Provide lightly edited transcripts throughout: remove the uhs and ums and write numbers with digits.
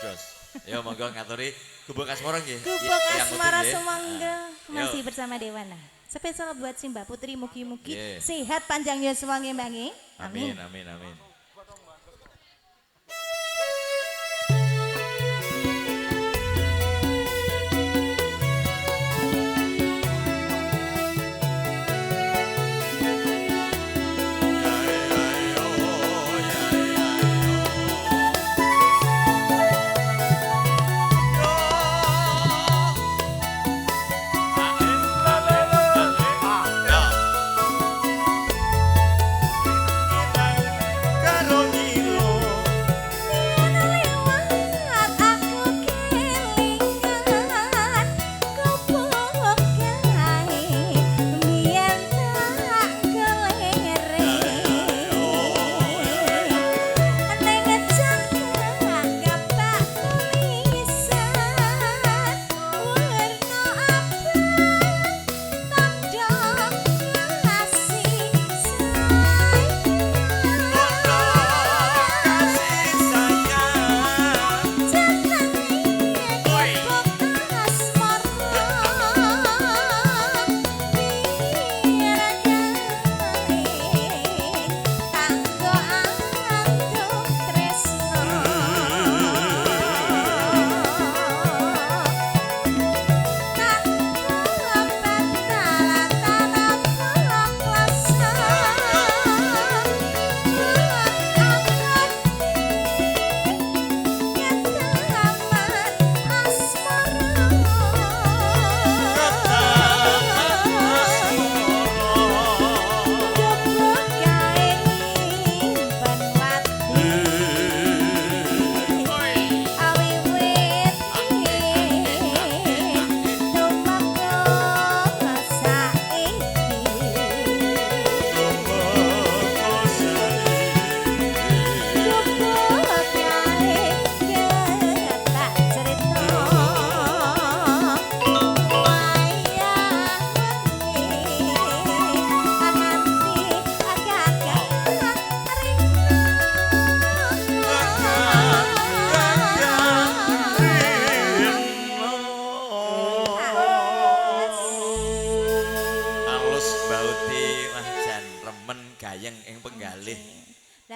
Dos. Ya monggo ngaturi Gubuk Asmara nggih. Gubuk Asmara sumangga masih bersama Dewana. Spesial buat Simbah Putri, mugi-mugi sehat panjang yuswa nggih Mbak nggih. Amin amin amin.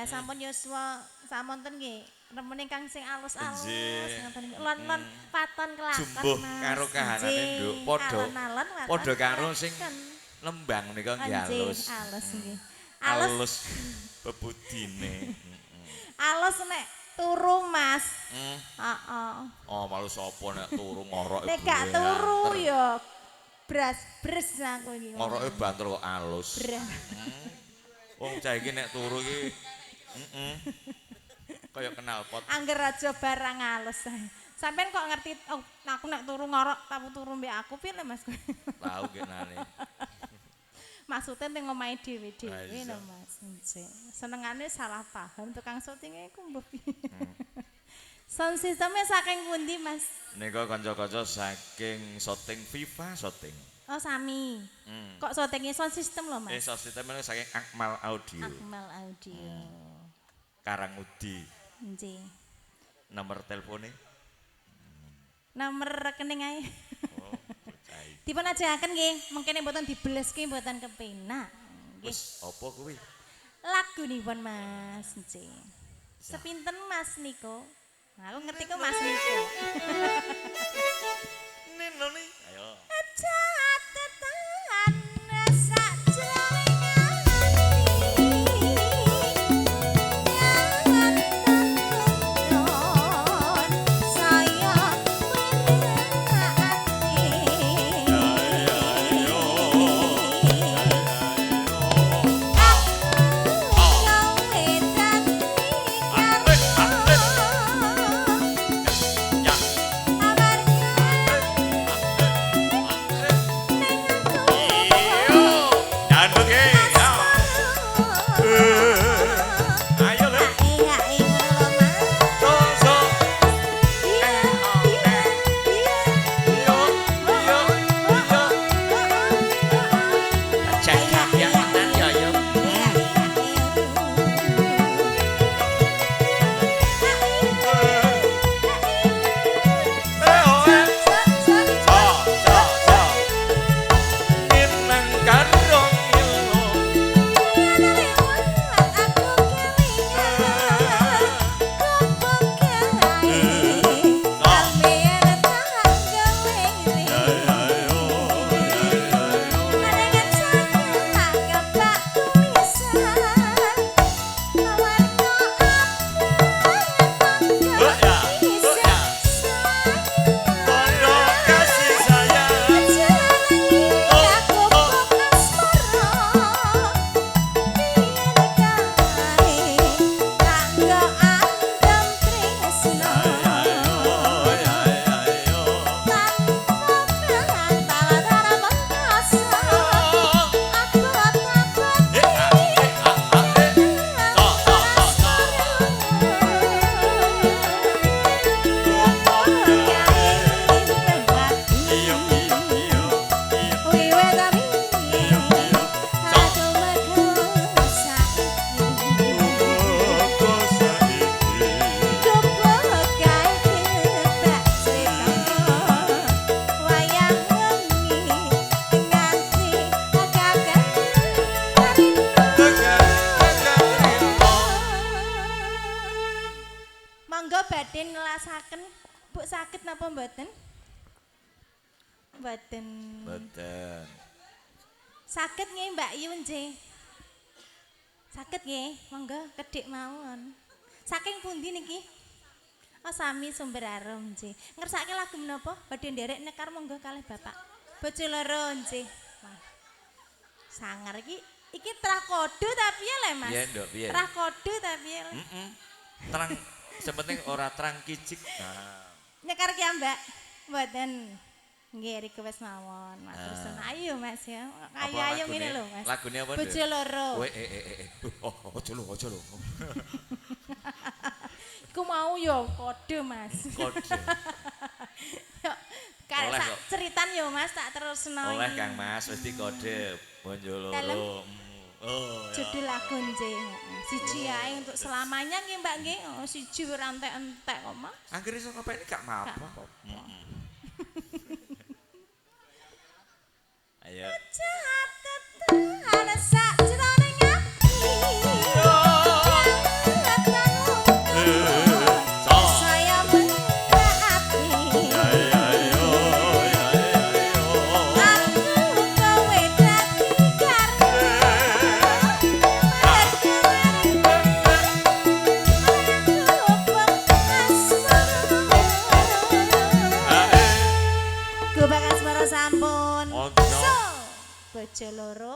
Sampun yuswa samonten nggih remen ingkang sing alus-alus ngoten nggih lon-lon paton kelakon jumbuh karo kahanane nduk padha padha karo sing lembang nika nggih alus alus nggih alus bebudine alus nek turu Mas heeh oh malu sapa nek turu ngorok nek gak turu ya bras-bres aku iki ngoroke banter kok alus. Wong cah iki nek turu iki kaya kenal pot. Angger aja barang alus. Sampeyan kok ngerti oh, aku nek turu ngorok tahu turu mbek aku piye Mas? Tahu genane. Maksudnya ning omahe dhewe-dhewe lho Mas. Senengane salah paham tukang syutinge iku mbuh piye. Sound systemnya saking pundi Mas? Nika kanca-kanca saking syuting Viva syuting. Oh sami. Kok syutingnya sound system lho Mas? Sound systemnya saking Akmal Audio. Akmal Audio. Karangudi. Nggih. Nomor teleponnya? Nomor rekening ae. Oh, percaya. Dipun ajengaken nggih, mungkin mboten dibeleske mboten kepenak. Nggih. Wis apa kuwi? Lagunipun Mas, nggih. Sepinten Mas Niko? Nah, aku ngerti kok Mas Niko. Nino nih. Ayo. Amarga badhe nelasaken. Bu sakit napa mboten? Mboten. Mboten. Saged nggih Mbak Yu nggih. Saged nggih, monggo kedhik mawon. Saking pundi niki? Oh sami Sumber Arum nggih. Ngersake lagu menapa? Badhe nderek nekar monggo kalih Bapak. Bojo loro nggih. Wah. Sangar iki iki trah kode ta piye le Mas? Piye, Nduk, piye? Trah kode ta piye le? Heeh. Terang sepenting ora terang kicik. Nah. Nyekar ki Mbak. Mboten. Nggih request mawon. Matur suwun. Ayo Mas ya. Apa Ayo ayo lagune? ngene lho Mas. Lagune apa, Nduk? Bojo loro. Kowe Oh, aja lho, aja lho. Iku mau yo kode Mas. Kode. Yo, karek Oleh sak kok. ceritan yo Mas tak terusno. Oleh iki. Kang Mas mesti kode bojo Dalem. loro. Oh, ya. Judul lagu nggih. Siji ae untuk selamanya nggih Mbak nggih. Oh, siji ora entek-entek kok Mas. Anggere iso ngopeni gak apa-apa. Gak apa-apa. Ayo. Jahat tetehan sak jroning ati. Saya mentaati. Aku kowe dadi garwa. Gobak asmara sampun. Ojo. So, bojo loro.